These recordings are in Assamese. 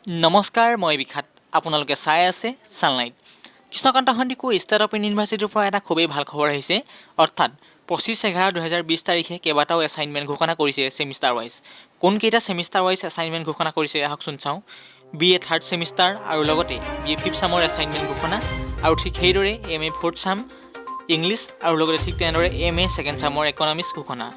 নমস্কাৰ, মই বিখ্যাত, আপোনালোকে চাই আছে Sunlight. Krishnakanta Sandikoi state open ইউনিভাৰ্চিটিৰ পৰা এটা খুবেই ভাল খবৰ আহিছে। অৰ্থাৎ 25/11/2020 তাৰিখে কেইবাটাও এছাইনমেণ্ট ঘোষণা কৰিছে ছেমিষ্টাৰ ৱাইজ। কোনকেইটা ছেমিষ্টাৰ ৱাইজ এছাইনমেণ্ট ঘোষণা কৰিছে, আহকচোন চাওঁ। বি এ থাৰ্ড ছেমিষ্টাৰ আৰু লগতে বি এ ফিফ্থ ছেমৰ এছাইনমেণ্ট ঘোষণা আৰু ঠিক সেইদৰে M A fourth sem English আৰু লগতে ঠিক তেনেদৰে এম এ ছেকেণ্ড ছেমৰ ইকনমিক্স ঘোষণা।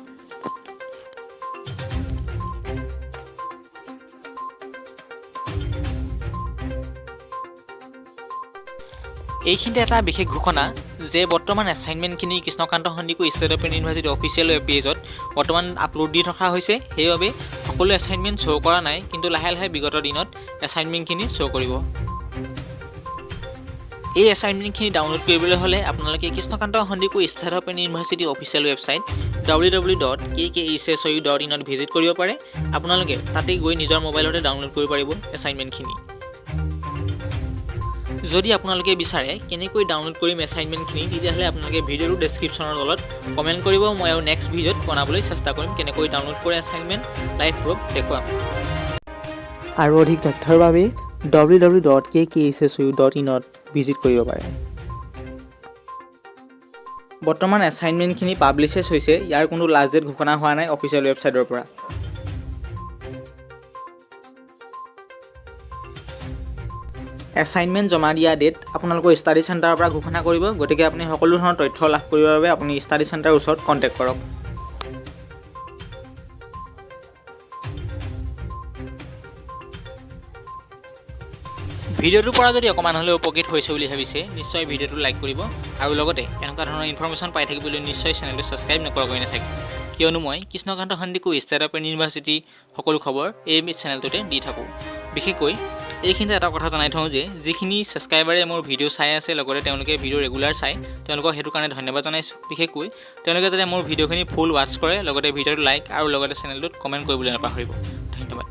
এইখিনিতে এটা বিশেষ ঘোষণা যে বৰ্তমান এছাইনমেণ্টখিনি Krishnakanta Sandikoi state open university official web পেজত বৰ্তমান আপলোড দি থকা হৈছে। সেইবাবে সকলো এছাইনমেণ্ট শ্ব' কৰা নাই, কিন্তু লাহে লাহে বিগত দিনত এছাইনমেণ্টখিনি শ্ব' কৰিব। এই এছাইনমেণ্টখিনি ডাউনলোড কৰিবলৈ হ'লে আপোনালোকে Krishnakanta Sandikoi state open university official website ww.kkhsou.inত ভিজিট কৰিব পাৰে। আপোনালোকে তাতেই গৈ নিজৰ মোবাইলতে ডাউনলোড কৰিব পাৰিব এছাইনমেণ্টখিনি। যদি আপোনালোকে বিচাৰে কেনেকৈ ডাউনলোড কৰিম এছাইনমেণ্টখিনি, তেতিয়াহ'লে আপোনালোকে ভিডিঅ'টোৰ ডেছক্ৰিপশ্যনৰ তলত কমেণ্ট কৰিব। মই আৰু নেক্সট ভিডিঅ'ত বনাবলৈ চেষ্টা কৰিম, কেনেকৈ ডাউনলোড কৰে এছাইনমেণ্ট, লাইভ প্ৰুফ দেখুৱাম। আৰু অধিক তথ্যৰ বাবে ww.kkhsou.inত ভিজিট কৰিব পাৰে। বৰ্তমান এছাইনমেণ্টখিনি পাব্লিছেছ হৈছে, ইয়াৰ কোনো লাষ্ট ডেট ঘোষণা হোৱা নাই অফিচিয়েল ৱেবছাইটৰ পৰা। এছাইনমেণ্ট জমা দিয়া ডেট আপোনালোকৰ ষ্টাডি চেণ্টাৰৰ পৰা ঘোষণা কৰিব। গতিকে আপুনি সকলো ধৰণৰ তথ্য লাভ কৰিবৰ বাবে আপুনি ষ্টাডি চেণ্টাৰৰ ওচৰত কণ্টেক্ট কৰক। ভিডিঅ'টোৰ পৰা যদি অকণমান হ'লেও উপকৃত হৈছে বুলি ভাবিছে, নিশ্চয় ভিডিঅ'টো লাইক কৰিব আৰু লগতে এনেকুৱা ধৰণৰ ইনফৰমেশ্যন পাই থাকিবলৈ নিশ্চয় চেনেলটো ছাবস্ক্ৰাইব নকৰাকৈ নাথাকিব, কিয়নো মই Krishnakanta Sandikoi state open university সকলো খবৰ এই চেনেলটোতে দি থাকোঁ। বিশেষকৈ এইখিনিতে এটা কথা জনাই থওঁ যে যিখিনি ছাবস্ক্ৰাইবাৰে মোৰ ভিডিঅ' চাই আছে, লগতে তেওঁলোকে ভিডিঅ' ৰেগুলাৰ চায়, তেওঁলোকক সেইটো কাৰণে ধন্যবাদ জনাইছোঁ। বিশেষকৈ তেওঁলোকে যাতে মোৰ ভিডিঅ'খিনি ফুল ৱাটচ কৰে, লগতে ভিডিঅ'টো লাইক আৰু লগতে চেনেলটোত কমেণ্ট কৰিবলৈ নাপাহৰিব। ধন্যবাদ।